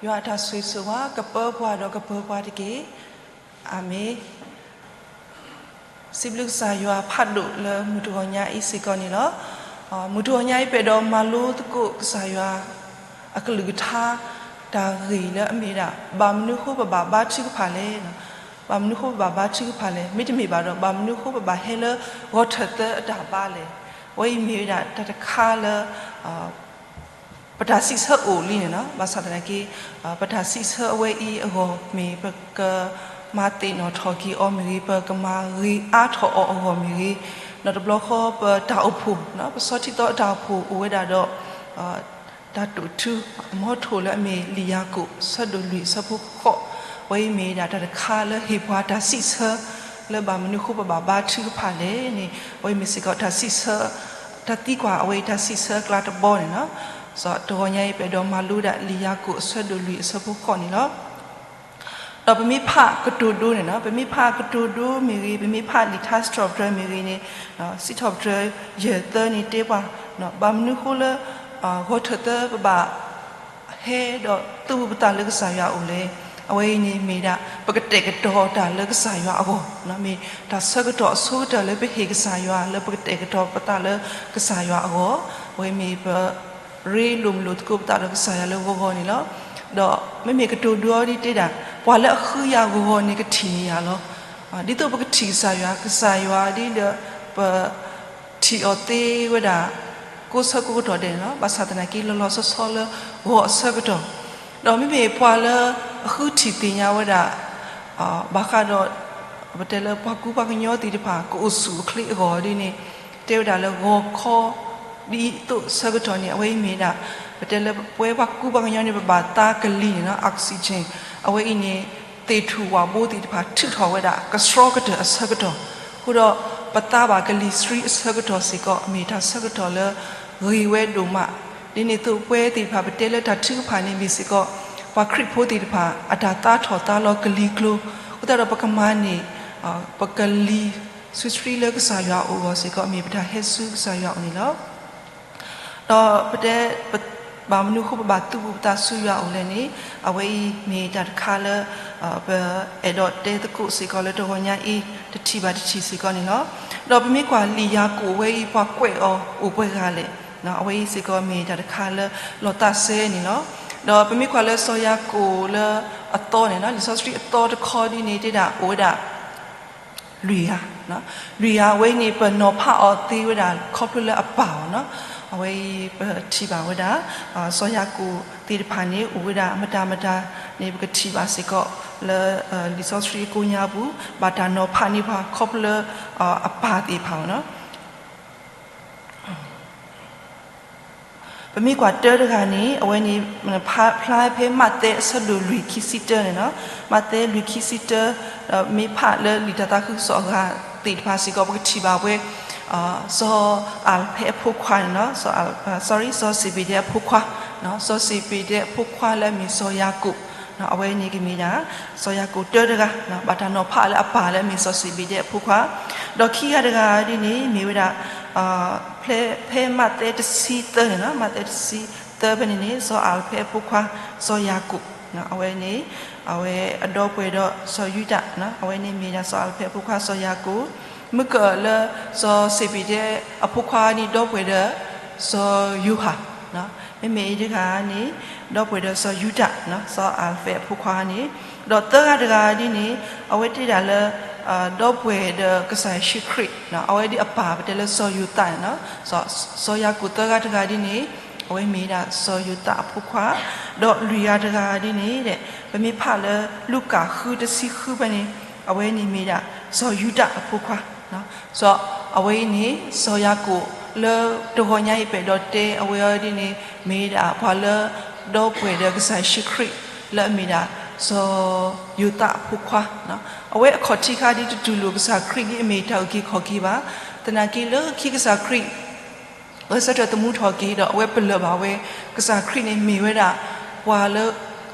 ယွၤအတၢ်ဆိၣ်ဂ့ၤဆိၣ်ဝါ ကပၢပှၤဒီးကပၢၤပှၤတက့ၢ်. အၤမ့ၣ်. စံးဘျုးကစၢ်ယွၤဖးဒိၣ်လၢမုၢ်တဂီၤညါအံၤစ့ၢ်ကီးန့ၣ်လီၤ. မုၢ်တဂီၤညါအံၤ ပအဲၣ်ဒိးမၤလိသကိးကစၢ်ယွၤ အကလုၢ်ကထါ တၢ်ဂ့ၢ်လၢအမ့ၢ်ဝဲဒၣ် ဘၣ်မနုၤအဃိပဘၣ်ဘါထုကဖၣ်လဲၣ်. ဘၣ်မနုၤအဃိပဘၣ်ဘါထုကဖၣ်လဲၣ်. မ့တမ့ၢ်ဘၣ်ဒီး ဘၣ်မနုၤအဃိပဘၣ်ဟဲလၢဂီၤထၢၣ်သၢအတၢ်ဘါလဲၣ်. အဝဲအံၤမ့ၢ်ဝဲဒၣ်တၢ်တခါလၢ ပတၢ်စံးဆၢအိၣ်လံန့ၣ်လီၤ. ဘၣ်ဆၣ်သနာ်က့ ပတၢ်စံးဆၢအဝဲအံၤအဂီၢ်မ့ၢ် ပကမၤသ့ၣ်နီၣ်ထီၣ်က့ၤအီၤမ့ၢ်ဂ့ၤ, ပကမၤဂ့ၤအါထီၣ်အီၤအဂီၢ်မ့ၢ်ဂ့ၤ, ဒီးတဘျီဃီပတၢ်အိၣ်ဖှိၣ်, ပဆီထံသီအတၢ်အိၣ်ဖှိၣ်အိၣ်ဝဲဒၣ်ဒီး တၢ်တိာ်ထူ အမီထိၣ်လၢအမ့ၢ်လံာ်ယၤကိာ် အဆၢဒိၣ်လွံၢ်အဆၢဖိဃိး, အဝဲအံၤမ့ၢ်ဒၣ်တၢ်တခါလၢဟ့ၣ်ပှၤတၢ်စံးဆၢ လၢဘၣ်မနုၤအဃိပဘၣ်ဘါထုကဖၣ်လဲၣ်န့ၣ် အဝဲအံၤမ့ၢ်စ့ၢ်ကီးတၢ်စံးဆၢ, တၢ်သံကွၢ်အဝဲအံၤတၢ်စံးဆၢအကျါတဘီန့ၣ်လီၤ. တဂီၤညါအံၤ ပအဲၣ်ဒိးမၤလိဒၣ်လံာ်ယၤကိာ်အဆၢဒိၣ်လွံၢ်အဆၢဖိဃိးန့ၣ်လီၤ. ဒီးပမ့ၢ်ဖးကတိၤဒိန့ၣ်လီၤ, ပမ့ၢ်ဖးကတိၤဒိမ့ၢ်ဂ့ၤ, ပမ့ၢ်ဖးလံာ်ထါစံးထီၣ်ပတြၢၤမ့ၢ်ဂ့ၤန့ၣ်, စံးထီၣ်ပတြၢၤယဲၢ်သၢန့ၣ်တဲပှၤ, ဘၣ်မနုၤအဃိလၢ ဂီၤထၢၣ်သၢပဘၣ်ဟဲဒီးသူၣ်ပသးလၢကစၢ်ယွၤအအိၣ်လဲၣ်. အဝဲအံၤန့ၣ်မ့ၢ်ဒၣ် ပကတဲာ်ကတီၤတၢ်လၢကစၢ်ယွၤအဂီၢ်, မ့ၢ်တၢ်ဆၢကတီၢ်အဆိကတၢၢ်လၢပဟ့ၣ်ကစၢ်ယွၤ လၢပကတဲာ်ကတီၤပသးလၢကစၢ်ယွၤအဂီၢ်, အဝဲမ့ၢ်ပ ရ့လိာ်မုာ်လိာ်သကိးပသးဒီးကစၢ်ယွၤလၢဂီၤဂီၤန့ၣ်လီၤ. ဒီးမ့မ့ၢ်ကတိၤဒိအီၤဒ်တဲဒၣ် ပှၤလၢအဃုယၤဂီၤဂီၤန့ၣ်ကထံၣ်န့ၢ်ယၤလီၤ. ဒ်သိးပကထံၣ်ကစၢ်ယွၤ, ကစၢ်ယွၤဒ်ဒီး ပထံၣ်အီၤသ့ဝဲဒၣ် ကိးဆၢကိးကတီၢ်ဒဲးန့ၣ်လီၤ. ဘၣ်ဆၣ်သနာ်က့ လီၤလီၤဆီဆီလၢဂီၤအဆၢကတီၢ်, ဒီးမ့မ့ၢ်ပှၤလၢအဃုထံၣ်သ့ၣ်ညါဝဲဒၣ် ဘၣ်ဃးဒီး ပတဲလၢပှၤကူပှၤကညီသ့ၣ်တဖၣ် ကအိၣ်ဆူၣ်အိၣ်ချ့အဂီၢ်ဒ်န့ၣ် တဲဝဲဒၣ်လၢဂီၤခီ ဒ်သိးဆၢကတီၢ်န့ၣ် အဝဲအံၤမ့ၢ်ဒၣ် ပတဲလၢပဝဲပှၤကူပှၤကညီန့ၣ် ပဘၣ်သါကလံၤန့ၣ်လီၤ, oxygen, အဝဲအံၤန့ၣ် သ့ၣ်ထူၣ်ဝၣ်ဘိသ့ၣ်တဖၣ်ထုးထီၣ်ဝဲဒၣ် ကဆှီကတၢၢ်အဆၢကတီၢ်, အဃိဒီး ပသါဘၣ်ကလံၤဆှံအဆၢကတီၢ်စ့ၢ်ကီး မ့ၢ်တၢ်ဆၢကတီၢ်လၢဂ့ၤဝဲဒိၣ်မး, ဒ်န့ၣ်အသိးပဝဲသ့ၣ်တဖၣ် ပတဲလၢတၢ်ထုကဖၣ်န့ၣ်မ့ၢ်စ့ၢ်ကီး ပှၤခရံာ်ဖိသ့ၣ်တဖၣ် အတၢ်သါထီၣ်သါလီၤကလံၤကျိၤ, အဃိသတးဒီးပကမၤန့ၢ် ပကလံၤဆှံဆှံလၢကစၢ်ယွၤအအိၣ်အဂီၢ်စ့ၢ်ကီး မ့ၢ်ပတၢ်ဟဲဆူကစၢ်ယွၤအအိၣ်န့ၣ်လီၤ. ဒီးပတဲ ဘၣ်မနုၤအဃိပဘၣ်သူၣ်ပူၤပသးဆူယွၤအအိၣ်လဲၣ်န့ၣ် အဝဲအံၤမ့ၢ်တၢ်တခါလၢ ပအဲၣ်ဒိးတဲသကိးစ့ၢ်ကီးလၢတဂီၤညါအံၤ တထံၣ်ဘၣ်တထံၣ်စ့ၢ်ကီးန့ၣ်လီၤ. ဒီးပမ့ၢ်ကွၢ်လံာ်ယၤကိာ်ဝဲအံၤ ပှၤကွဲးအီၤအိၣ်ပှဲၤဂၤလဲၣ်, အဝဲအံၤစ့ၢ်ကီးမ့ၢ်တၢ်တခါလၢလီၤသးစဲန့ၣ်လီၤ. ဒီးပမ့ၢ်ကွၢ်လၢစီၤယၤကိာ်လၢအသီန့ၣ်လီၤ, လံာ်စီဆှံအသီတခီဒ်န့ၣ် တဲဒၣ်အိၣ်ဝဲဒၣ် လွံၢ်ဂၤ, လွံၢ်ဂၤအဝဲအံၤန့ၣ် ပနီၤဖးအီၤသ့ဝဲဒၣ်ခီဖျိလၢအပၢ်အီၤန့ၣ်လီၤ. အဝဲအံၤပထံၣ်ဘၣ်ဝဲဒၣ် စီၤယၤကိာ်သ့ၣ်တဖၣ်န့ၣ် အိၣ်ဝဲဒၣ်မတၤမတၤန့ၣ် ပကထံၣ်ဘၣ်စ့ၢ်ကီးလၢ လံာ်စီဆှံအကိးညါပူၤ ဘၣ်တၢ်နီၤဖးန့ၢ်ပှၤခီဖျိလၢ အပၢ်သ့ၣ်တဖၣ်အီၤန့ၣ်လီၤ. ပမ့ၢ်ကွၢ်တၢတဂၤန့ၣ် အဝဲန့ၣ် ဖျါဖဲမးသဲအဆၢဒိၣ်လွံၢ်ခံဆံတၢန့ၣ်လီၤ. မးသဲလွံၢ်ခံဆံတၢ, ဒီးမ့ၢ်ဖးလၢလံာ်တၢ်သးခုကစီၣ်အဂၤသ့ၣ်တဖၣ်စ့ၢ်ကီး ပကထံၣ်ဘၣ်ဝဲ စီၤအၤလဖဲအဖိခွါန့ၣ်လီၤ, စီၤ sorry စီၤစ့းဘ့းဒဲးအဖိခွါ, စီၤစ့းဘ့းဒဲးအဖိခွါလၢအမ့ၢ်စီၤယၤကိာ်, အဝဲန့ၣ်ကမ့ၢ်ဒၣ် စီၤယၤကိာ်တၢတဂၤ, ဘၣ်တၢ်နီၤဖးလၢအပၢ်လၢအမ့ၢ်စီၤစ့းဘ့းဒဲးအဖိခွါ, ဒီးခံဂၤတဂၤဒ်န့ၣ် မ့ၢ်ဝဲဒၣ် ဖဲမးသဲတဆံသၢန့ၣ်လီၤ, မးသဲတဆံသၢဖဲန့ၣ်န့ၣ် စီၤအၤလဖဲအဖိခွါ စီၤယၤကိာ်, အဝဲန့ၣ် အဝဲအဒီပုၢ်ဝဲၢ်ဒီးစီၤယူဒၤ, အဝဲန့ၣ်မ့ၢ်ဒၣ်စီၤအၤလဖဲအဖိခွါစီၤယၤကိာ်, မုၢ်ကၢၢ်လၢ စီၤစ့းဘ့းဒဲးအဖိခွါန့ၣ် ဒီပုၢ်ဝဲၢ်ဒီးစီၤယိၤဟၣ်, မ့မ့ၢ်အံၤတဂၤန့ၣ် ဒီပုၢ်ဝဲၢ်ဒီးစီၤယူဒၤ, စီၤအၤလဖဲအဖိခွါန့ၣ်, ဒီးသၢဂၤတဂၤဒ်န့ၣ် အဝဲတဲဒၣ်လၢ ဒီပုၢ်ဝဲၢ်ဒီးကစၢ်ယ့ၣ်ၡူးခရံာ်, အဝဲဒ်အပၢ်ပတဲလၢစီၤယိၤသးန့ၣ်လီၤ, စီၤယၤကိာ်သၢဂၤတဂၤဒ်န့ၣ် အဝဲမ့ၢ်ဒၣ်စီၤယိၤသးအဖိခွါ, ဒီးလွံၢ်ဂၤတဂၤဒ်န့ၣ် ပမ့ၢ်ဖးလၢလူၤကၣ်ဃုတဆံဃုဖဲန့ၣ် အဝဲန့ၣ်မ့ၢ်ဒၣ်စီၤယူဒၤအဖိခွါ, စီၤ အဝဲအံၤန့ၣ် စီၤယၤကိာ်လၢတဂီၤညါအံၤပအဲၣ်ဒိးတဲအဝဲအီၤဒ်န့ၣ် မ့ၢ်ဒၣ်ပှၤလၢ ဒီပုၢ်ဝဲၢ်ဒီးကစၢ်ယ့ၣ်ၡူးခရံာ် လၢအမ့ၢ်ဒၣ်စီၤယိၤသးအဖိခွါ, အဝဲအခီၣ်ထံးခါဒ်တတူၢ်လိာ်ကစၢ်ခရံာ်ဒ်အမ့ၢ်တၢ်အုၣ်က့ၤခီၣ်က့ၤဘၣ်, သနာ်က့လၢခံကစၢ်ခရံာ် ဂဲၤဆၢထၢၣ်သမူထီၣ်က့ၤဒီး အဝဲပလၢၢ်ဘၣ်ဝဲ ကစၢ်ခရံာ်န့ၣ်မ့ၢ်ဝဲဒၣ် ပှၤလၢ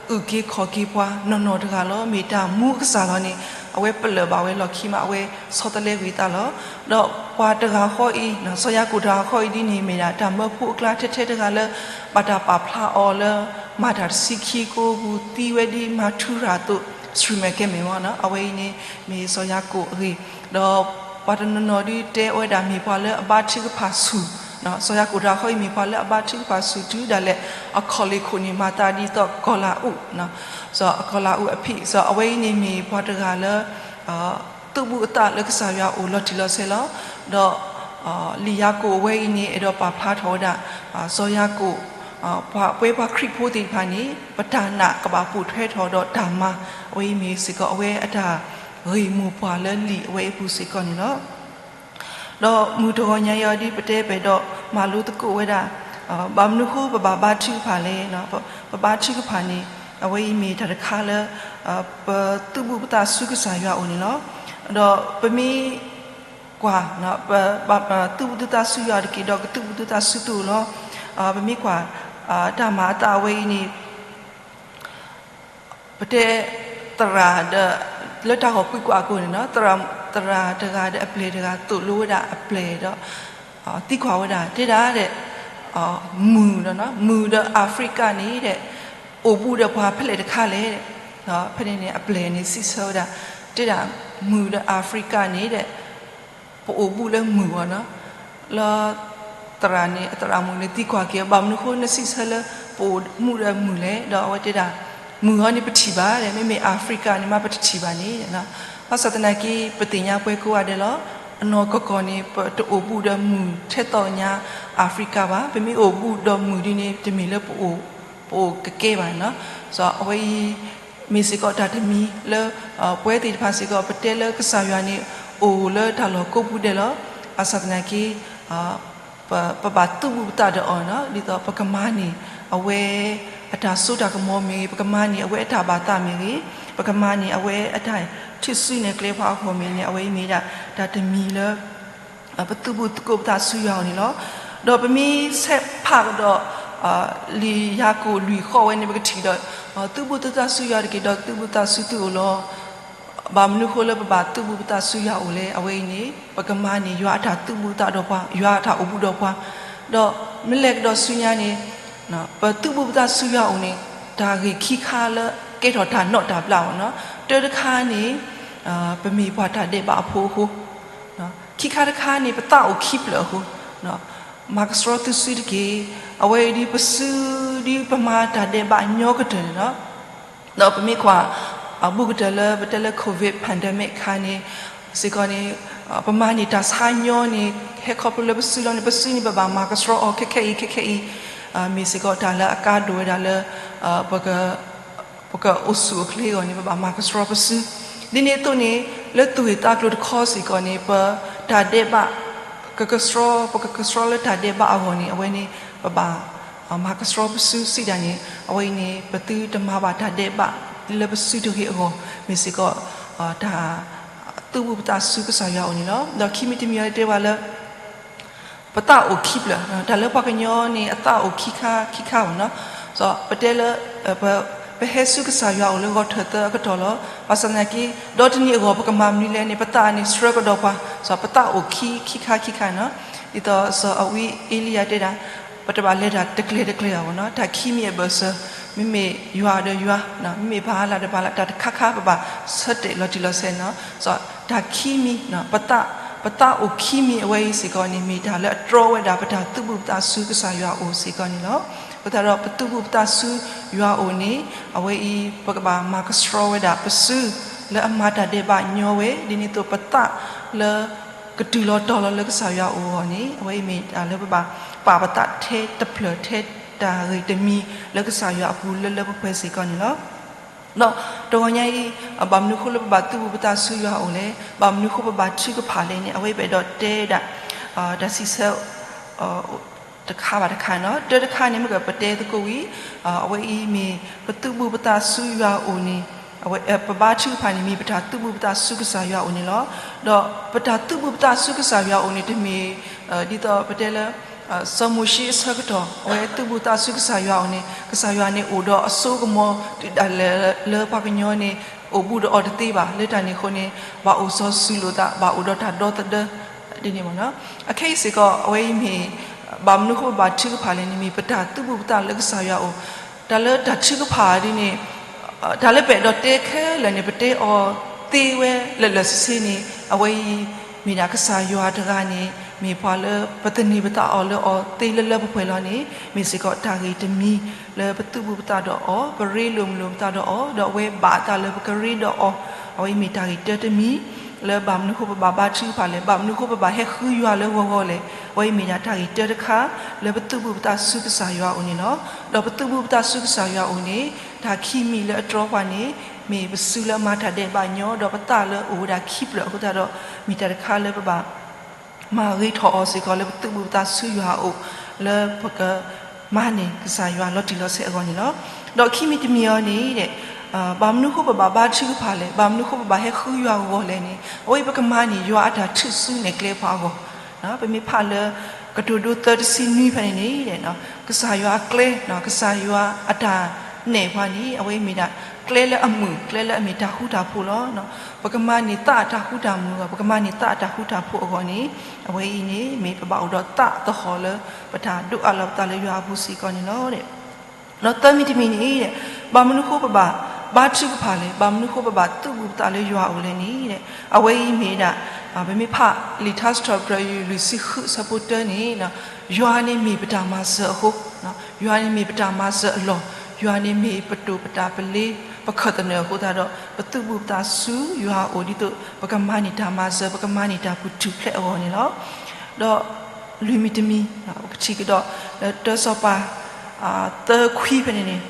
အုၣ်က့ၤခီၣ်က့ၤပှၤနီၢ်နီၢ်တဂၤလီၤ, မ့ၢ်တၢ်မူအကစၢ်လီၤန့ၣ် အဝဲပလၢၢ်ဘၣ်ဝဲလီၢ်ခံမး အဝဲဆီတလဲကွံာ်အသးလီၤ. ဒီးပှၤတဂၤဃီအံၤ စီၤယၤကိာ်တဂၤဃီအံၤဒ်န့ၣ် မ့ၢ်ဒၣ်တၢ်မၢဖိအကျါထဲထဲတဂၤလၢ ဘၣ်တၢ်ပာ်ဖျါအီၤလၢ မၤတၢ်တဆံခံကိးပူၤသံဝဲဒ်မၤထူရၤအသိး ဆှၢမဲာ်ကဲမဲာ်မးနီၤ. အဝဲအံၤန့ၣ် မ့ၢ်စီၤယၤကိာ်အဂ့ၢ်, ဒီးပှၤတနီၤနီၤဒုးတဲဝဲဒၣ် မ့ၢ်ပှၤလၢအဘါထုကဖၣ်ဆူၣ်, စီၤယၤကိာ်တဂၤဃီအံၤ မ့ၢ်ပှၤလၢအဘါထုကဖၣ်ဆူၣ်တုၤဒၣ်လဲာ် အခီၣ်လ့ၢ်ခိၣ်န့ၣ် မၤသးဒ်သိးကီၤလၤအူး, စီၤကီၤလၤအူးအဖံး, စီၤအဝဲအံၤန့ၣ်မ့ၢ်ပှၤတဂၤလၢ သုးဘူးအသးလၢကစၢ်ယွၤအိၣ်လီၤတံၢ်လီၤဆဲးလီၤ. ဒီး လံာ်ယၤကိာ်အဝဲအံၤန့ၣ် အဲၣ်ဒိးပာ်ဖျါထီၣ်ဝဲဒၣ် စီၤယၤကိာ် ပဝဲပှၤခရံာ်ဖိသ့ၣ်တဖၣ်န့ၣ် ပတၢ်နာ်ကဘၣ်ပိာ်ထွဲထီၣ်ဒီးတၢ်မၤ, အဝဲအံၤမ့ၢ်စ့ၢ်ကီး အဝဲအတၢ်ဂ့ၢ်မိၢ်ပှၢ်လၢလံာ်အဝဲအံၤပူၤစ့ၢ်ကီးန့ၣ်လီၤ. ဒီးမုၢ်တဂီၤညါအံၤဒ်ပတဲပၢၢ်ဒီးမၤလိသကိးဝဲဒၣ် ဘၣ်မနုၤဃိပဘၣ်ဘါထုကဖၣ်လဲၣ်, ပဘါထုကဖၣ်န့ၣ် အဝဲအံၤမ့ၢ်တၢ်တခါလၢ ပသုးဘူးပသးဆူကစၢ်ယွၤအအိၣ်န့ၣ်လီၤ. ဒီးပမ့ၢ်ကွၢ် သုးဘူးသုသးဆူယွၤတက့ၢ် ဒီးကသုးဘူးသုသးဆူသုအိၣ်လီၤ. ပမ့ၢ်ကွၢ် တၢ်မၤအသးအဝဲအံၤန့ၣ် ပတဲ သရၣ်ဒီး လၢတၢ်ဂီၤပှံကွၢ်အကိာ်န့ၣ်နီၤ, သရၣ်တဂၤဒီးအပျဲၢ်တဂၤ သိၣ်လိဝဲဒၣ်အပျဲၢ်ဒီး သံကွၢ်ဝဲဒၣ် တဲဒၣ်ဒီး မုၢ်ဒီး မုၢ်ဒီးအၤဖရံကၤန့ၣ်ဒီး အိၣ်ဘူးဒီးပှၤဖဲလဲၣ်တခါလဲၣ်. ဖဲန့ၣ်န့ၣ် အပျဲၢ်န့ၣ်စံးဆၢဝဲဒၣ် တဲဒၣ် မုၢ်ဒီးအၤဖရံကၤန့ၣ်ဒီး ပအိၣ်ဘူးလၢမုၢ်အဂီၢ်နီၤ. လၢသရၣ်န့ၣ် အသရၣ်မုၣ်န့ၣ်သံကွၢ်က့ၤ ဘၣ်မနုၤဃိနစံးဆၢလၢ ပအိၣ်မူဒီးမုၢ်လဲၣ်. ဒီးအဝဲတဲဒၣ် မုၢ်အဂီၢ်န့ၣ်ပထံၣ်ဘၣ်ဒီး မ့မ့ၢ်အၤဖရံကၤန့ၣ်မး ပတထံၣ်ဘၣ်န့ၣ်. ဘၣ်ဆၣ်သနာ်က့ ပသ့ၣ်ညါပှဲၤကိးဂၤဒဲးလီၤ. အနီၢ်ကီၢ်ကီၢ်န့ၣ် ပတအိၣ်ဘူးဒီးမုၢ်ထဲသိးညါအၤဖရံကၤဘၣ်. ပမ့ၢ်အိၣ်ဘူးဒီးမုၢ်ဒ်န့ၣ် တမ့ၢ်လၢပအိၣ် ပအိၣ်ကကဲဘၣ်နီၤ. စီၤအဝဲအံၤ မ့ၢ်စ့ၢ်ကီးတၢ်တမံၤလၢ ပဝဲသ့ၣ်တဖၣ်စ့ၢ်ကီး ပတဲလၢကစၢ်ယွၤန့ၣ် အိၣ်လၢတၢ်လီၢ်ကိးပူၤဒဲးလီၤ. ဘၣ်ဆၣ်သနာ်က့ ပဘၣ်သုးဘူးပသးဒီးအီၤနီၤ, ဒ်သိးပကမၤန့ၢ် အဝဲ အတၢ်စိတၢ်ကမီၤမ့ၢ်ဂ့ၤ, ပကမၤန့ၢ်အဝဲအတၢ်ဘၣ်သးမ့ၢ်ဂ့ၤ, ပကမၤန့ၢ်အဝဲအတၢ်ထုးစုနဲၣ်ကျဲပှၤအဂီၢ်မ့ၢ်န့ၣ် အဝဲအံၤမ့ၢ်ဒၣ် တၢ်တမံၤလၢ ပသုးဘူးသုးသးဆူယွၤအအိၣ်န့ၣ်လီၤ. ဒီးပမ့ၢ်ဆဲးဖးကဒီး လံာ်ယၤကိာ်လွံၢ်ဃီဝဲန့ၣ် ပကထံၣ်ဒီး သုးဘူးသုးသးဆူယွၤတက့ၢ် ဒီးသုးဘူးသးဆူသုအိၣ်လီၤ. ဘၣ်မနုၤဃိလၢပဘၣ်သုးဘူးပသးဆူယွၤအအိၣ်လဲၣ်. အဝဲအံၤန့ၣ် ပကမၤန့ၢ်ယွၤအတၢ်သုးဘူးသးဒီးပှၤ, ယွၤအတၢ်အိၣ်ဘူးဒီးပှၤ, ဒီးမ့ၢ်လဲၤကဒီးဆူညါန့ၣ် ပသုးဘူးပသးဆူယွၤအအိၣ်န့ၣ် တၢ်ဂ့ၢ်ခံခါလၢကဲထီၣ်တၢ်နီၣ်တၢ်ဘျးအီၤနီၤ. တၢတခါန့ၣ် ပမ့ၢ်ပှၤတၢ်ဒဲးဘးအဖိအဃိ, ခံခါတခါန့ၣ် ပသးအိၣ်ခံဖျၢၣ်အဃိ, မၤကဆှီသုစုတက့ၢ်. အဝဲအံၤဒ်ပစုဒ်ပမၤတၢ်ဒဲးဘးညီကတၢၢ်န့ၣ်လီၤ. ဒီးပမ့ၢ်ကွၢ် အဘူးကတၢၢ်လၢပတဲလၢ COVID pandemic ခါန့ၣ် စ့ၢ်ကီးန့ၣ် ပမၤန့ၢ်တၢ်ဆါညီန့ၣ် ဟဲခီဖျိလၢပစုလီၤန့ၣ် ပစုန့ၣ် ပဘၣ်မၤကဆှီအီၤခဲခဲအံၤခဲခဲအံၤ, မ့ၢ်စ့ၢ်ကီးတၢ်လၢအကါဒိၣ်ဝဲဒၣ်လၢ ပကအိၣ်ဆူၣ်အိၣ်ချ့အဂီၢ်န့ၣ် ပဘၣ်မၤကဆှီပစု. ဒ်န့ၣ်အသိးန့ၣ် လၢသူၣ်ဂ့ၢ်သးကျိၤတခီစ့ၢ်ကီးန့ၣ် ပတၢ်ဒဲးဘး ကကဆှီ ပကကဆှီလၢတၢ်ဒဲးဘးအဂီၢ်န့ၣ် အဝဲန့ၣ် ပဘၣ်မၤကဆှီပစုစံးဒၣ်န့ၣ် အဝဲအံၤန့ၣ် ပသုတမၤဘၣ်တၢ်ဒဲးဘးလၢပစုတဂ့ၤအဂီၢ် မ့ၢ်စ့ၢ်ကီး တၢ်သုးဘူးပသးဆူကစၢ်ယွၤအအိၣ်န့ၣ်လီၤ. ဒီးခံမံၤတမံၤအံၤတဲဝဲလၢ ပသးအိၣ်ခံဖျၢၣ်, တၢ်လၢပှၤကညီန့ၣ် အသးအိၣ်ခံခါခံခါအဂီၢ်နီၤ. ပတဲလၢ ပဟဲဆူကစၢ်ယွၤအအိၣ်လၢဂီၤထၢၣ်သၢအကတီၢ်လီၤ. ဘၣ်ဆၣ်သနာ်က့ ဒီတနံၤအဂီၢ် ပကမၤမနုၤလဲၣ်န့ၣ် ပသးန့ၣ်ဆှၢကဒီးပှၤ, ပသးအိၣ်ခံခံခါခံခါနီၤ. ဒ်သိးစီၤအဝံအ့လံယၤတဲဒၣ် ပတဘၣ်လဲၤတၢ်တကျဲၤတကျဲၤအဂီၢ်နီၤ. တၢ်ခံမံၤအဘၢၣ်စၢၤ မ့မ့ၢ်ယွၤဒီးယွၤ, မ့မ့ၢ်ပှၤလၢ်ဒီးပှၤလၢ် တၢ်တခါခါပဘၣ်ဆၢတဲာ်လီၤတံၢ်လီၤဆဲးနီၤ. တၢ်ခံမံၤ ပသးအိၣ်ခံမံၤအဝဲအံၤစ့ၢ်ကီးန့ၣ် မ့ၢ်တၢ်လၢအတြီဝဲဒၣ်ပတၢ်သုးဘူးပသးဆူကစၢ်ယွၤအအိၣ်စ့ၢ်ကီးန့ၣ်လီၤ. အဃိသတးဒီးပသုးဘူးပသးဆူယွၤအအိၣ်န့ၣ် အဝဲအံၤ ပကဘၣ်မၤကဆှီဝဲဒၣ်ပစု လၢအမၤတၢ်ဒဲးဘးညီဝဲ ဒ်န့ၣ်အသိးပသးလၢ ကတုၤလီၤတီၤလီၤလၢကစၢ်ယွၤအအိၣ်အဂီၢ်န့ၣ် အဝဲအံၤမ့ၢ်တၢ်လၢပဘၣ်ပာ်ပသးထဲတဖျၢၣ်ထဲတၢ်ဂ့ၢ်တမံၤလၢကစၢ်ယွၤအပူၤလၢလၢပှဲၤပှဲၤစ့ၢ်ကီးန့ၣ်လီၤ. ဒီးတဂီၤညါအံၤ ဘၣ်မနုၤအဃိလၢပဘၣ်သုးဘူးပသးဆူယွၤအအိၣ်လဲၣ်, ဘၣ်မနုၤအဃိပဘၣ်ထုကဖၣ်လဲၣ်န့ၣ် အဝဲအံၤပအဲၣ်ဒိးတဲဒၣ် တၢ်စံးဆၢ တခါဘၣ်တခါနီၤ. တၢတခါန့ၣ် မ့ၢ်ကပတဲသကိးဝံၤ အဝဲအံၤမ့ၢ်ပသုးဘူးပသးဆူယွၤအအိၣ်န့ၣ် အဝဲ ပဘါထုကဖၣ်န့ၣ် မ့ၢ်ပတၢ်သုးဘူးပသးဆူကစၢ်ယွၤအအိၣ်န့ၣ်လီၤ. ဒီးပတၢ်သုးဘူးပသးဆူကစၢ်ယွၤအအိၣ်န့ၣ် တမ့ၢ် ဒ်သိးပတဲလၢ စီၤမိၤၡ့အဆၢကတီၢ် အဝဲသုးဘူးသးဆူကစၢ်ယွၤအအိၣ်န့ၣ် ကစၢ်ယွၤန့ၣ်အိၣ်ဒီးအစိကမီၤ တုၤဒၣ်လဲာ်လၢပှၤကညီန့ၣ် အိၣ်ဘူးဒီးအီၤတသ့ဘၣ်. လၢတၢ်န့ၣ်အဃိန့ၣ် ဘၣ်အိၣ်စီၤစုၤလိာ်သး ဘၣ်အိၣ်ဒီးတၢ်ဒီသဒၢ ဒ်န့ၣ်မ့ၢ်နီၤ. အခဲအံၤစ့ၢ်ကီး အဝဲအံၤမ့ၢ် ဘၣ်မနုၤအဃိပဘၣ်ထုကဖၣ်လဲၣ်န့ၣ် မ့ၢ်ပတၢ်သူၣ်ဘူးပသးလၢကစၢ်ယွၤအအိၣ်, တၢ်လၢတၢ်ထုကဖၣ်ဒ်န့ၣ် တၢ်လၢပအဲၣ်ဒိးတဲခဲလၢာ်န့ၣ် ပတဲအီၤသ့ဝဲလၢာ်လၢာ်ဆ့ဆ့န့ၣ် အဝဲအံၤမ့ၢ်ဒၣ်ကစၢ်ယွၤတဂၤန့ၣ် မ့ၢ်ပှၤလၢပသန့ၤပသးအီၤလၢအီၤသ့လၢလၢပှဲၤပှဲၤလီၤန့ၣ် မ့ၢ်စ့ၢ်ကီးတၢ်ဂ့ၢ်တမံၤလၢပသူၣ်ဘူးပသးဒီးအီၤ, ပရ့လိာ်မုာ်လိာ်ပသးဒီးအီၤ, ဒီးအဝဲဘၣ်အသးလၢပကရ့ဒီးအီၤ, အဝဲအံၤမ့ၢ်တၢ်ဂ့ၢ်တၢတမံၤ လၢဘၣ်မနုၤအဃိပဘၣ်ဘါထုကဖၣ်လဲၣ်, ဘၣ်မနုၤအဃိပဘၣ်ဟဲဃုယွၤလၢဂီၤဂီၤလဲၣ်, အဝဲအံၤမ့ၢ်ဒၣ်တၢ်ဂ့ၢ်တၢတခါ လၢပသူၣ်ဘူးပသးဆူကစၢ်ယွၤအအိၣ်န့ၣ်လီၤ. ဒီးပသူၣ်ဘူးပသးဆူကစၢ်ယွၤအအိၣ်န့ၣ် တၢ်ခံမံၤလၢအတြီပှၤန့ၣ် မ့ၢ်ပစုလၢအမၤတၢ်ဒဲးဘးညီ ဒီးပသးလၢအအိၣ်ဝဲဒၣ်ခံဖျၢၣ်အဃိသတးဒီး မ့ၢ်တၢ်တခါလၢပဘၣ် မၤဂ့ၤထီၣ်အီၤစ့ၢ်ကီးလၢပသူၣ်ဘူးပသးဆူယွၤအအိၣ် လၢပကမၤန့ၢ်ကစၢ်ယွၤလီၤတံၢ်လီၤဆဲးအဂီၢ်န့ၣ်လီၤ. ဒီးခံမံၤတမံၤအံၤန့ၣ် ဘၣ်မနုၤအဃိပဘၣ်ဘါထုကဖၣ်လဲၣ်, ဘၣ်မနုၤအဃိပဘၣ်ဟဲဃုယွၤဂီၤဂီၤလဲၣ်န့ၣ် အဝဲအံၤပကမၤန့ၢ်ယွၤအတၢ်ထုးစုနဲၣ်ကျဲပှၤအဂီၢ်, ပမ့ၢ်ဖးလၢ ကတိၤဒိသၢတဆံနွံဖဲန့ၣ်န့ၣ် ကစၢ်ယွၤအကျဲ ကစၢ်ယွၤအတၢ်နဲၣ်ပှၤန့ၣ် အဝဲအံၤမ့ၢ်ဒၣ် ကျဲလၢအမုာ် ကျဲလၢအမ့ၢ်တၢ်ဃူတၢ်ဖိးလီၤ. ပကမၤန့ၢ်သးအတၢ်ဃူတၢ်မုာ်အဂီၢ် ပကမၤန့ၢ်သးအတၢ်ဃူတၢ်ဖိးအဂီၢ်န့ၣ် အဝဲအံၤန့ၣ် မ့ၢ်ပဘၣ်အိၣ်ဒီးသးသဟီၣ်လၢ ပတၢ်ဒိးအးလီၤပသးလၢယွၤအပူၤစ့ၢ်ကီးန့ၣ်လီၤ. ဒီးသၢမံၤတမံၤန့ၣ် ဘၣ်မနုၤအဃိပဘၣ်ဘါထုကဖၣ်လဲၣ်, ဘၣ်မနုၤအဃိပဘၣ်သူၣ်ဘူးပသးလၢယွၤအအိၣ်လဲၣ်န့ၣ် အဝဲအံၤမ့ၢ်ဒၣ် ပမ့ၢ်ဖးလံာ်ထါစံးထီၣ်ပတြၢၤ လွံၢ်ဆံဃုအဆၢဖိတၢန့ၣ် ယွၤန့ၣ်မ့ၢ်ပတၢ်မၤစၢၤအဃိ, ယွၤန့ၣ်မ့ၢ်ပတၢ်မၤစၢၤအလီၢ်, ယွၤန့ၣ်မ့ၢ်ပတိာ်ပတၢ်ပလ့ ပခၢၣ်သနၢၣ်အဃိသတးဒီး ပသူၣ်ဘူးပသးဆူယွၤအအိၣ်ဒ်သိး ပကမၤန့ၢ်တၢ်မၤစၢၤ ပကမၤန့ၢ်တၢ်ပူၤတုာ်ဖျဲးအဂီၢ်န့ၣ်လီၤ. ဒီးလွံၢ်မံၤတမံၤ ပကထံၣ်ကဒီး လၢတၢစီၤပၤ သၢခွံဖဲန့ၣ်န့ၣ်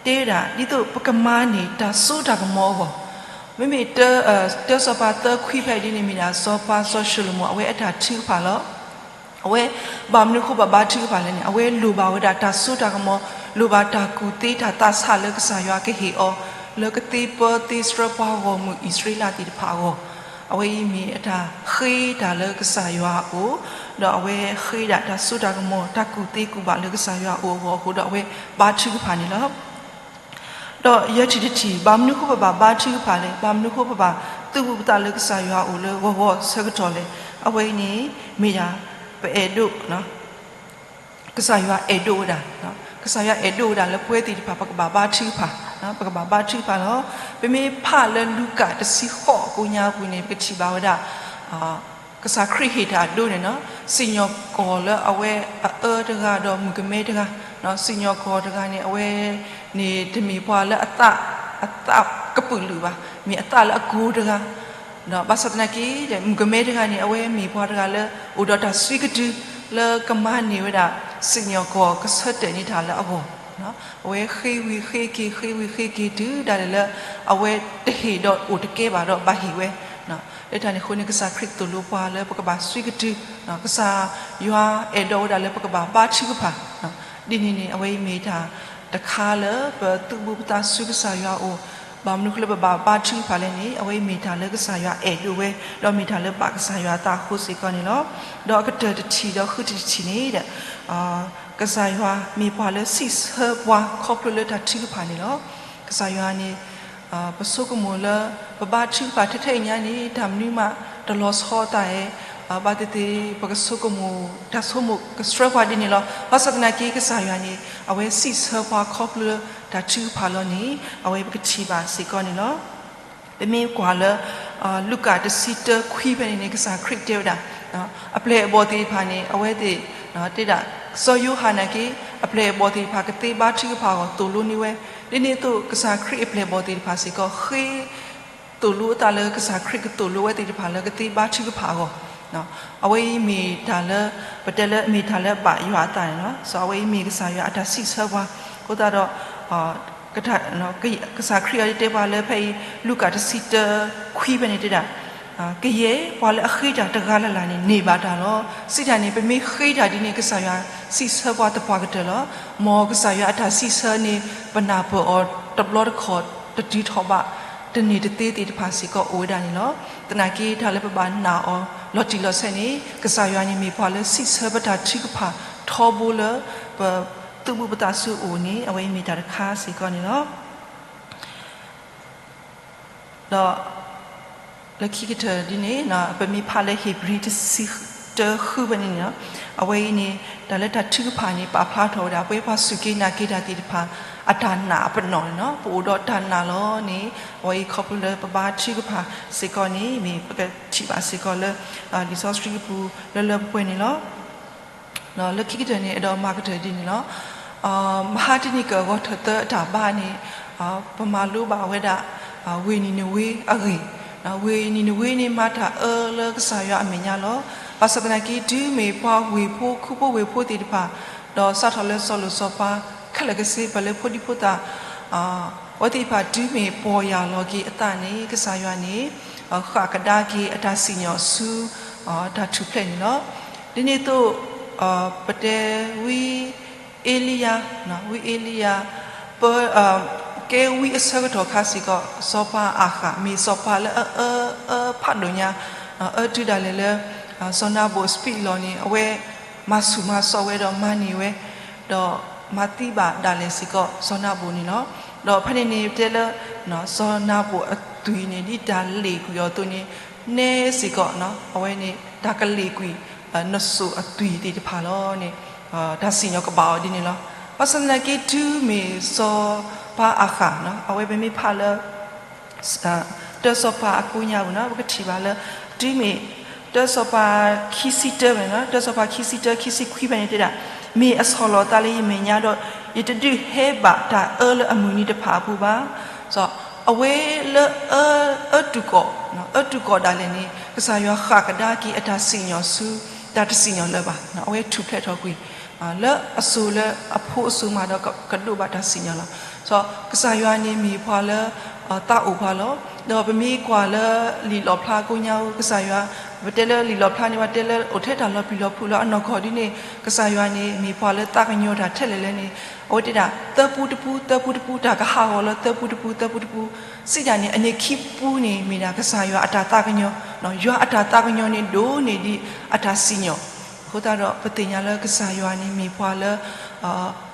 တဲဝဲဒၣ် ဒ်သိးပကမၤန့ၢ်တၢ်စိတၢ်ကမီၤအဂီၢ်, မ့မ့ၢ် တၢစီၤပၤသၢခွံဖဲဒ်န့ၣ်မ့ၢ်ဒၣ် စီၤပၤစီၤၡလိၤမိၣ် အဝဲအတၢ်ထုကဖၣ်လီၤ. အဝဲ ဘၣ်မနုၤအဃိဘၣ်ဘါထုကဖၣ်လဲၣ်န့ၣ် အဝဲလိၣ်ဘၣ်ဝဲဒၣ်တၢ်စိတၢ်ကမီၤ, လိၣ်ဘၣ်တၢ်ကူၣ်သ့တၢ်သးဆးလၢကစၢ်ယွၤကဟ့ၣ်အီၤ လၢကသ့ပၢသ့ဆှၢပှၤဂီၢ်မုၢ်အံၣ်စရ့လးသ့ၣ်တဖၣ်အဂီၢ်, အဝဲအံၤမ့ၢ်အတၢ်ဃ့တၢ်လၢကစၢ်ယွၤအအိၣ်, ဒီးအဝဲဃ့ဒၣ်တၢ်စိတၢ်ကမီၤ တၢ်ကူၣ်သ့ကူၣ်ဘၣ်လၢကစၢ်ယွၤအအိၣ်အဂီၢ်အဃိဒီး အဝဲဘါထုကဖၣ်န့ၣ်လီၤ. ဒီးယဲၢ်ထံၣ်တထံၣ် ဘၣ်မနုၤအဃိပဘၣ်ဘါထုကဖၣ်လဲၣ်, ဘၣ်မနုၤအဃိပဘၣ်သူၣ်ဘူးပသးလၢကစၢ်ယွၤအအိၣ်လၢဂီၤဂီၤဆၢကတီၢ်လဲၣ်, အဝဲအံၤန့ၣ် မ့ၢ်ဒၣ် ပအဲၣ်ဒိး ကစၢ်ယွၤအဲၣ်ဒိးဝဲဒၣ်, ကစၢ်ယွၤအဲၣ်ဒိးဝဲဒၣ်လၢပဝဲသ့ၣ်တဖၣ် ပကဘၣ်ဘါထုကဖၣ်, ပကဘၣ်ဘါထုကဖၣ်လီၤ. ပမ့ၢ်ဖးလၢလူၤကၣ်တဆံဃိးအကိးညါအပူၤန့ၣ် ပကထံၣ်ဘၣ်ဝဲဒၣ် ကစၢ်ခရံာ်ဟ့ၣ်တၢ်အဒိန့ၣ်နီၤ, စံၣ်ညီၣ်ကွီၢ်လၢအဝဲအအၢတဂၤဒီးမုၣ်ကမဲတဂၤ, စံၣ်ညီၣ်ကွီၢ်တဂၤန့ၣ် အဝဲန့ၣ်တမ့ၢ်ပှၤလၢအသး အသးကပုာ်လုာ်ဘၣ်, မ့ၢ်အသးလၢအကိၤတဂၤ, ဒီးဘၣ်ဆၣ်သနာ်က့ မုၣ်ကမဲတဂၤန့ၣ် အဝဲမ့ၢ်ပှၤတဂၤလၢ အိၣ်ဒီးတၢ်စုကတုၤ လၢကမၤန့ၢ်ဝဲဒၣ် စံၣ်ညီၣ်ကွီၢ်ကဆၢတဲာ်န့ၢ်တၢ်လၢအဂီၢ်, အဝဲဃ့ဝံၤဃ့က့ၤ ဃ့ဝံၤဃ့က့ၤတုၤဒၣ်လဲာ်လၢ အဝဲတဟ့ၣ်ဒီးအိၣ်တကဲဘၣ်ဒီးဘၣ်ဟ့ၣ်ဝဲ, လၢတၢ်န့ၣ်အဃိန့ၣ် ကစၢ်ခရံာ်သိၣ်လိပှၤလၢပကဘၣ်စုကတုၤ, ကစၢ်ယွၤအဲၣ်ဒိးဝဲဒၣ်လၢပကဘၣ်ဘါထုကဖၣ်, ဒ်န့ၣ်န့ၣ် အဝဲအံၤမ့ၢ်တၢ်တခါလၢပသူၣ်ဘူးပသးဆူကစၢ်ယွၤအအိၣ်, ဘၣ်မနုၤအဃိလၢပဘၣ်ဘါထုကဖၣ်လဲၣ်န့ၣ် အဝဲအံၤမ့ၢ်တၢ်လၢကစၢ်ယွၤအဲၣ်ဒိးဝဲ, ဒီးမ့ၢ်တၢ်လၢဘၣ်ကစၢ်ယွၤအသးအဃိစ့ၢ်ကီးန့ၣ်လီၤ. ဒီးအကတၢၢ်တထံၣ်ဒီးဃုထံၣ်တထံၣ်န့ၣ် ကစၢ်ယွၤမ့ၢ်ပှၤလၢစံးဆၢပှၤခီဖျိလၢတၢ်ထုကဖၣ်န့ၣ်လီၤ. ကစၢ်ယွၤန့ၣ် ပဆိကမိၣ်လၢ ပဘါထုကဖၣ်ထဲထဲအံၤညါန့ၣ် တၢ်မနုၤမးတလီၤဆီအသးဧါ, ဘၣ်သ့ၣ်သ့ၣ် ပကဆိကမိၣ် တၢ်ဆိကမိၣ်ကဆှၢပှၤဒ်န့ၣ်လီၤ. ဘၣ်ဆၣ်သနာ်က့ ကစၢ်ယွၤန့ၣ် အဝဲစံးဆၢပှၤခီဖျိလၢတၢ်ထုကဖၣ်လီၤန့ၣ် အဝဲပကထံၣ်ဘၣ်စ့ၢ်ကီးန့ၣ်လီၤ. ပမ့ၢ်ကွၢ်လၢ လူၤကၣ်တဆံတၢခွံဖဲန့ၣ်န့ၣ် ကစၢ်ခရံာ်တဲဝဲဒၣ် အပျဲၢ်အဘီၣ်သ့ၣ်တဖၣ်န့ၣ် အဝဲသ့ၣ် တဲဒၣ် စီၤယိၤဟၣ်နာ်က့ အပျဲၢ်အဘီၣ်သ့ၣ်တဖၣ်ကသ့ဘါထုကဖၣ်အဂီၢ် သိၣ်လိန့ၢ်ဝဲ, ဒ်န့ၣ်အသိး ကစၢ်ခရံာ်အပျဲၢ်အဘီၣ်သ့ၣ်တဖၣ်စ့ၢ်ကီး ဃ့သိၣ်လိအသးလၢကစၢ်ခရံာ်ကသိၣ်လိဝဲသ့ၣ်တဖၣ်လၢကသ့ဘါထုကဖၣ်အဂီၢ်, အဝဲအံၤမ့ၢ်တၢ်လၢ ပတဲလၢမ့ၢ်တၢ်လၢဘၣ်ယွၤအသးန့ၣ်လီၤ. အဝဲအံၤမ့ၢ်ကစၢ်ယွၤအတၢ်စံးဆၢပှၤ အဃိသတးဒီး ကစၢ်ခရံာ်အံၤတဲပှၤလၢဖဲအံၤ လူၤကၣ်တဆံတၢခွံဖဲန့ၣ်တဲဒၣ် ကယဲၢ်ပှၤလၢအဃ့တၢ်တဂၤလၢ်လၢ်န့ၣ် န့ၢ်ဘၣ်တၢ်လီၤ. စံးတၢ်န့ၣ် ပမ့ၢ်ဃ့တၢ်ဒ်န့ၣ် ကစၢ်ယွၤစံးဆၢပှၤသပှၢ်ကတၢၢ်လီၤ. မ်ကစၢ်ယွၤအတၢ်စံးဆၢန့ၣ် ပနၢ်ပၢၢ်အီၤတဘျီတခီၣ် တတုၤထီၣ်ဘး တန့ၢ်တသ့သ့ၣ်တဖၣ်စ့ၢ်ကီးအိၣ်ဝဲဒၣ်န့ၣ်လီၤ. သနာ်က့တၢ်လၢပဘၣ်နာ်အီၤလီၤတံၢ်လီၤဆဲးန့ၣ် ကစၢ်ယွၤန့ၣ်မ့ၢ်ပှၤလၢစံးဆၢပတၢ်ထုကဖၣ်ထီဘိလၢ ပသူၣ်ဘူးပသးဆူအအိၣ်န့ၣ် အဝဲအံၤမ့ၢ်တၢ်တခါစ့ၢ်ကီးန့ၣ်လီၤ. ဒီး လၢခံကတၢၢ်ဒ်န့ၣ် ပမ့ၢ်ဖးလၢဧ့ၤဘြံၤတဆံတၢဃုဖဲန့ၣ်န့ၣ်လီၤ. အဝဲအံၤန့ၣ် တၢ်လၢတၢ်ထုကဖၣ်န့ၣ် ပာ်ဖျါထီၣ်ဝဲဒၣ် ပဝဲပှၤစူၢ်က့ၤနာ်က့ၤတၢ်သ့ၣ်တဖၣ် အတၢ်နာ်အပနီၣ်န့ၣ်လီၤ. ပအိၣ်ဒီးတၢ်နာ်လီၤန့ၣ် အဝဲအံၤခီဖျိလၢပဘါထုကဖၣ်စ့ၢ်ကီးန့ၣ် မ့ၢ်ပကထံၣ်ဘၣ်စ့ၢ်ကီးလၢ လံာ်စီဆှံကပူၤလၢလၢပှဲၤပှဲၤန့ၣ်လီၤ. လၢခံကတၢၢ်န့ၣ် အဲၣ်ဒိးမၤကတၢၢ်ဒ်န့ၣ်လီၤ. မဟါတနံၤကၢၢ်အဂီၢ်ထၢၣ်သၢအတၢ်ဘါန့ၣ် ပမၤလိဘၣ်ဝဲဒၣ် ဝ့ၢ်နံၤနဝ့အဂ့ၢ်, ဝ့ၢ်နံၤနဝ့န့ၣ် မၤတၢ်အၢလၢကစၢ်ယွၤအမဲာ်ညါလီၤ. ဘၣ်ဆၣ်သနာ်က့ တုၤမ့ၢ်ပှၤဝ့ၢ်ဖိ ခူဖိဝ့ၢ်ဖိသ့ၣ်တဖၣ် ဒီးစးထီၣ်လၢစီၤလိၣ်စီၤပၤ ခဲလၢာ်ခဲဆ့ ပှၤလၢဖိဒံဖိသၣ် အဝဲသ့ၣ်တဖၣ် တုၤမ့ၢ်ပီၢ်ယၢ်လီၤက့ၤအသးန့ၣ် ကစၢ်ယွၤန့ၣ် ဃၣ်ကဒါက့ၤအတၢ်စံၣ်ညီၣ်ဆူ တၢ်ထူၣ်ဖျဲးန့ၣ်လီၤ. ဒ်န့ၣ်အသိး ပတဲဝံ အ့လံယၤ, ဝံအ့လံယၤ ပ ကဲဝံအဆၢကတီၢ်ခါစ့ၢ်ကီး စီၤပၤအၤဃး မ့ၢ်စီၤပၤလၢအအၢ အၢဖးဒိၣ်ညါ, အၢတုၤဒၣ်လဲာ်လၢ စီၤနၤဘူၣ်အ speed လီၤန့ၣ် အဝဲမၤဆူၣ်မၤစိးဝဲဒီးမၤန့ၢ်ဝဲ ဒီးမၤသံဘၣ်ဒၣ်လဲာ်စ့ၢ်ကီး စီၤနၤဘူၣ်န့ၣ်လီၤ. ဒီးဖဲန့ၣ်န့ၣ် ပတဲလၢ စီၤနၤဘူၣ်အသွံၣ်န့ၣ် ဒ်တၢ်လ့ၣ်ကွံာ်အီၤအသိးန့ၣ် နဲစ့ၢ်ကီး အဝဲန့ၣ် တၢ်ကလ့ၣ်ကွံာ် နစိၣ်အသွံၣ်သ့ၣ်တဖၣ်လီၤန့ၣ် တၢ်စံၣ်ညီၣ်ကဘၣ်အီၤဒ်န့ၣ်လီၤ. ဘၣ်ဆၣ်သနာ်က့ တုၤမ့ၢ်စီၤပၤအၤဃး အဝဲပမ့ၢ်ဖးလၢ တၢစီၤပၤအကိးညါပူၤန့ၣ် ပကထံၣ်ဘၣ်လၢ တုၤမ့ၢ် တၢစီၤပၤခံဆံတၢဝဲန့ၣ် တၢစီၤပၤခံဆံတၢ ခံဆံခွံဖဲန့ၣ်တဲဒၣ်, မ့ၢ်အဆီၣ်လီၤအသးလၢယမဲာ်ညါဒီး ယတဒုးဟဲဘၣ်တၢ်အၢလၢအမုၢ်နံၤတဖၣ်အပူၤဘၣ်. အဝဲလၢ အၢတုၤကိး အၢတုၤကိးဒၣ်လဲာ်န့ၣ် ကစၢ်ယွၤဃၣ်ကဒါက့ၤအတၢ်စံၣ်ညီၣ်ဆူ တၢ်တစံၣ်ညီၣ်လၢၤဘၣ်. အဝဲထူၣ်ဖျဲးထီၣ်ကွံာ် လၢအစိၤလၢအဖိအစိၤမးဒီးကဒိးဘၣ်တၢ်စံၣ်ညီၣ်လီၤ. ကစၢ်ယွၤန့ၣ်မ့ၢ်ပှၤလၢ သးအိၣ်ပှၤလီၤ. ဒီးပမ့ၢ်ကွၢ်လၢလံာ်လီၣ်ဖျါကိးညါအူ ကစၢ်ယွၤ ပတဲလၢလံာ်လီၣ်ဖျါန့ၣ် ပတဲလၢအိၣ်ထဲတၢ်လီၤပျံၤလီၤဖုးလၢအနီၢ်ကီၢ်ဒ်န့ၣ် ကစၢ်ယွၤန့ၣ် မ့ၢ်ပှၤလၢသးကညီၤတၢ်ထဲလဲၣ်လဲၣ်န့ၣ် အဝဲတဲဒၣ် သၢပူတပူ သၢပူတပူ တၢ်ကဟးဂီၤလၢသၢပူတပူ သၢပူတပူ စံးဒၣ်န့ၣ် အန့ၣ်ခံပူန့ၣ် မ့ၢ်ဒၣ်ကစၢ်ယွၤအတၢ်သးကညီၤ, ယွၤအတၢ်သးကညီၤန့ၣ်ဒိၣ်န့ၢ်ဒံးအတၢ်စံၣ်ညီၣ်. အဃိသတးဒီး ပသ့ၣ်ညါလၢကစၢ်ယွၤန့ၣ်မ့ၢ်ပှၤလၢ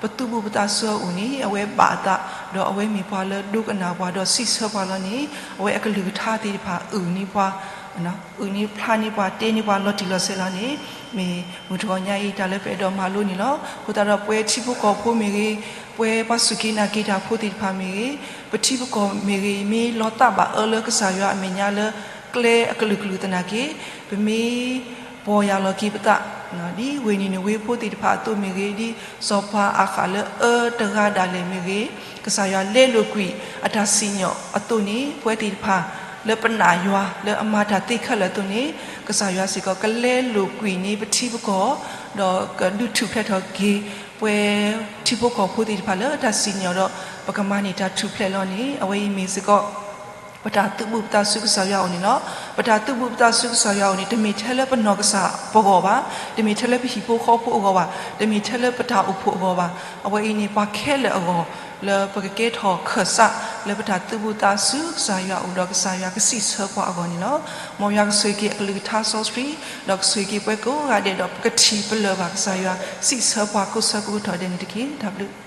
ပသူၣ်ဘူၣ်ပသးစၢၤအအိၣ်န့ၣ် အဝဲဘၣ်အသး ဒီးအဝဲမ့ၢ်ပှၤလၢဒိကနၣ်ပှၤဒီးစံးဆၢပှၤလီၤန့ၣ် အဝဲအကလုၢ်ကထါသ့ၣ်တဖၣ်အုၣ်န့ၢ်ပှၤ အုၣ်န့ၢ်ဖျါန့ၢ်ပှၤ တဲန့ၢ်ပှၤလီၤတံၢ်လီၤဆဲးလီၤန့ၣ် မ့ၢ်မုၢ်တဂီၤညါအံၤ တၢ်လၢပအဲၣ်ဒိးမၤလိန့ၣ်လီၤ. အဃိသတးဒီးပဝဲထံဖိကီၢ်ဖိမ့ၢ်ဂ့ၤ, ပဝဲပှၤစူၢ်က့ၤနာ်က့ၤတၢ်ဖိသ့ၣ်တဖၣ်မ့ၢ်ဂ့ၤ, ပထံပကီၢ်မ့ၢ်ဂ့ၤ မ့ၢ်လီၤသးဘၣ်အၢလၢကစၢ်ယွၤအမဲာ်ညါလၢကျဲအကလုာ်ကလုာ်သနာ်က့ ပမ့ၢ်ပီၢ်ယၢ်လီၤက့ၤပသး ဒ်ဝ့ၢ်နံၤနဝ့ဖိသ့ၣ်တဖၣ်အသိးမ့ၢ်ဂ့ၤ, ဒ်စီၤပၤအၤဃးလၢအၢတဂၤဒၣ်လဲာ်မ့ၢ်ဂ့ၤ, ကစၢ်ယွၤလဲလိာ်ကွံာ်အတၢ်စံၣ်ညီၣ်အသိးန့ၣ် ပဝဲသ့ၣ်တဖၣ်လၢပနာ်ယွၤလၢအမၤတၢ်သ့ခဲလၢာ်အသိးန့ၣ် ကစၢ်ယွၤစ့ၢ်ကီးကလဲလိာ်ကွံာ်န့ၢ်ပထံပကီၢ် ဒီးကဒုးထူၣ်ဖျဲးထီၣ်က့ၤ ပဝဲထံဖိကီၢ်ဖိသ့ၣ်တဖၣ်လၢတၢ်စံၣ်ညီၣ်ဒီး ပကမၤန့ၢ်တၢ်ထူၣ်ဖျဲးလီၤန့ၣ် အဝဲအံၤမ့ၢ်စ့ၢ်ကီး ပတၢ်သူၣ်ဘူၣ်ပသးဆူကစၢ်ယွၤအအိၣ်န့ၣ်လီၤ. ပတၢ်သူၣ်ဘူၣ်ပသးဆူကစၢ်ယွၤအအိၣ်န့ၣ် တမ့ၢ်ထဲလၢပနီၢ်ကစၢ်ပဂီၢ်ဘၣ်, တမ့ၢ်ထဲလၢပဟံၣ်ဖိဃီဖိအဂီၢ်ဘၣ်, တမ့ၢ်ထဲလၢပတၢ်အိၣ်ဖှိၣ်အဂီၢ်ဘၣ်. အဝဲအံၤန့ၣ် ပှၤခဲလၢာ်အဂီၢ် လၢပကကဲထီၣ်ခၢၣ်စးလၢပတၢ်သူၣ်ဘူၣ်သးဆူကစၢ်ယွၤအအိၣ်ဒီးကစၢ်ယွၤကစံးဆၢပှၤအဂီၢ်န့ၣ်လီၤ. မ်ယွၤကဆိၣ်ဂ့ၤက့ၤအကလုၢ်ကထါစီဆှံ ဒီးကဆိၣ်ဂ့ၤက့ၤပှၤကိးဂၤဒဲးဒီး ပကထံၣ်ပလၢၢ်ဘၣ်ကစၢ်ယွၤစံးဆၢပှၤကိးဆၢကိးကတီၢ်ဒဲးန့ၣ်တက့ၢ်. တၢ်ဘျုး